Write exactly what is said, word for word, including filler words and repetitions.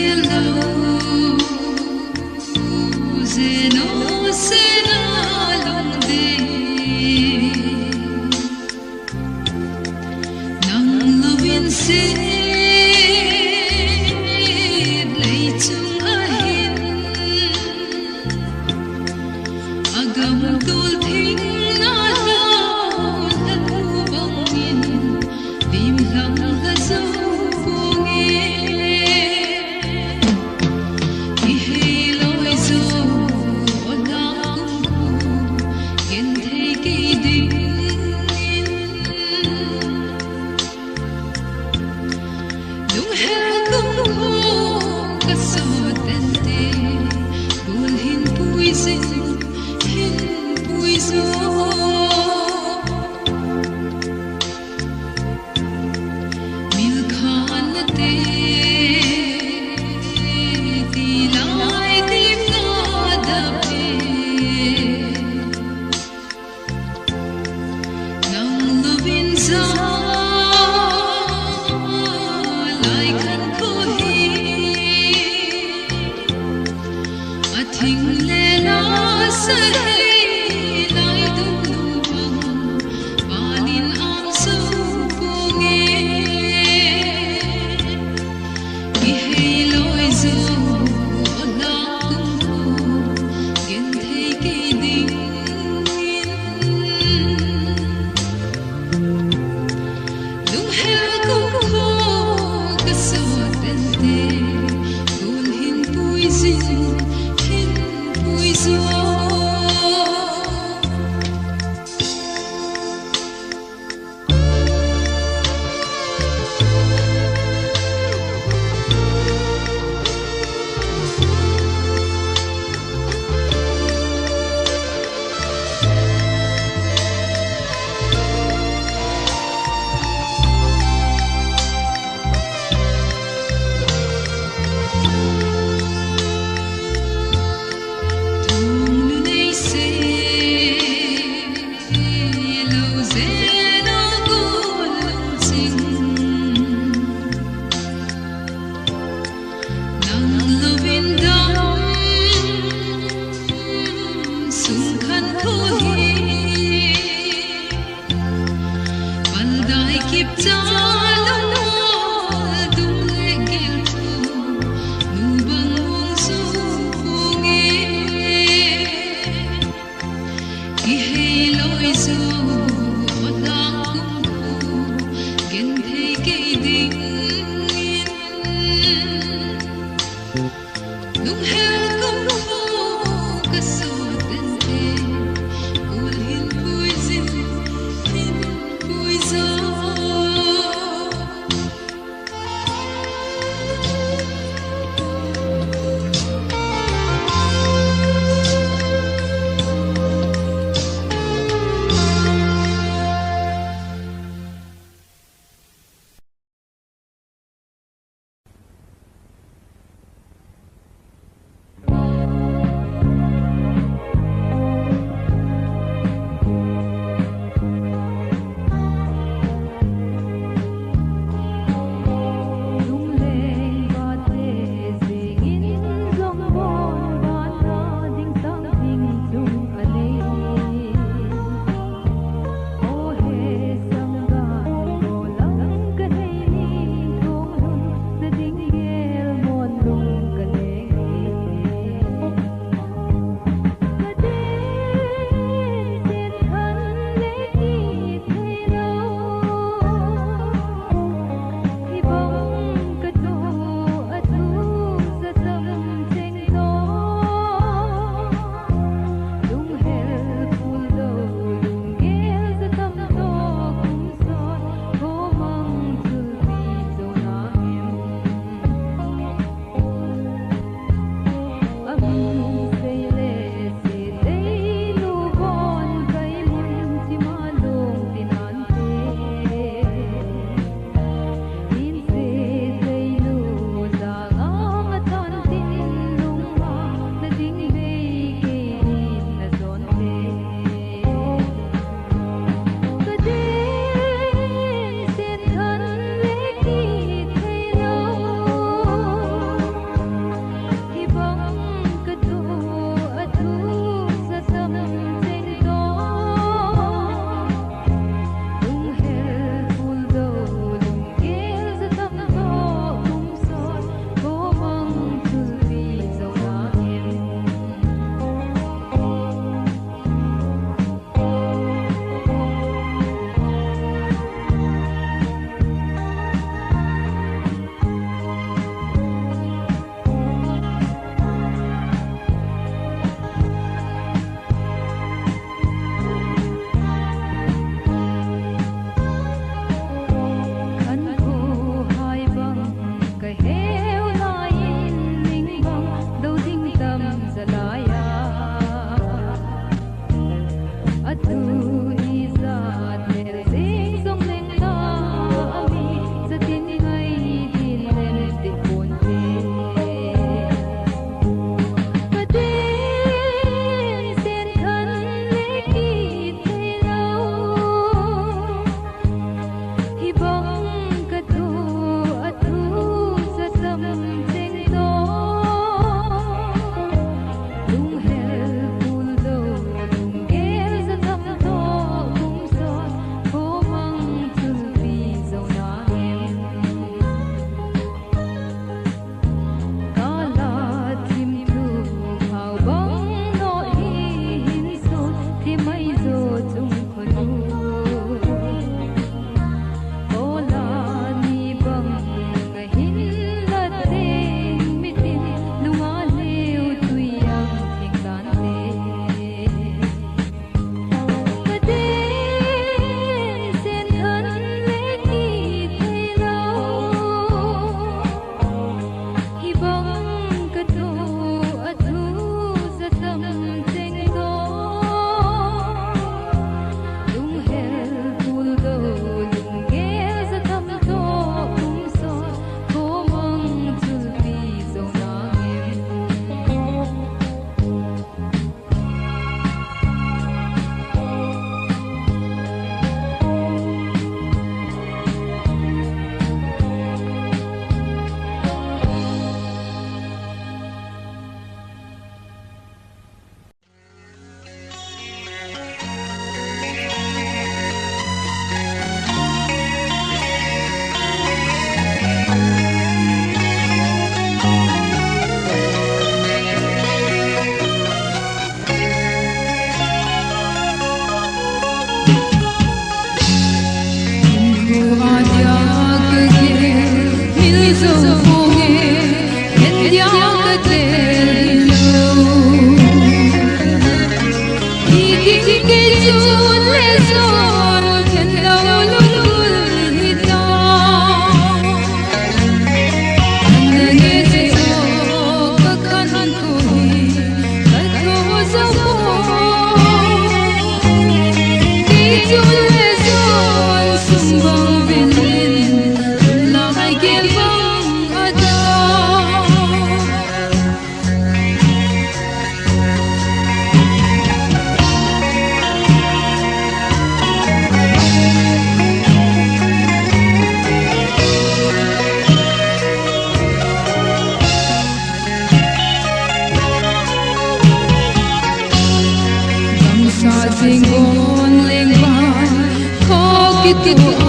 Hello, zeno sena lungde. Nang lovin se lei chunga hin. A gam tul thing na lo la tu bangin lim hlang la zo pung e. I hei loi zo o na kum kum gen thei kei dingin. Lunghel kum ho ka sawt tente, kul hin pui zing, hin pui zo. Mil khan na te, ti lai ti na da pe. Nang lovin za lai khan ko hi. A thing le la sa hei lai dum dum bang. Panin am so pung e. I hei loi zo o na kum kum gen thei kei dingin. Lunghel kum ho ka sawt tente, kul hin pui zing, hin pui zo. Sa sing gon leng ba, ko ki tu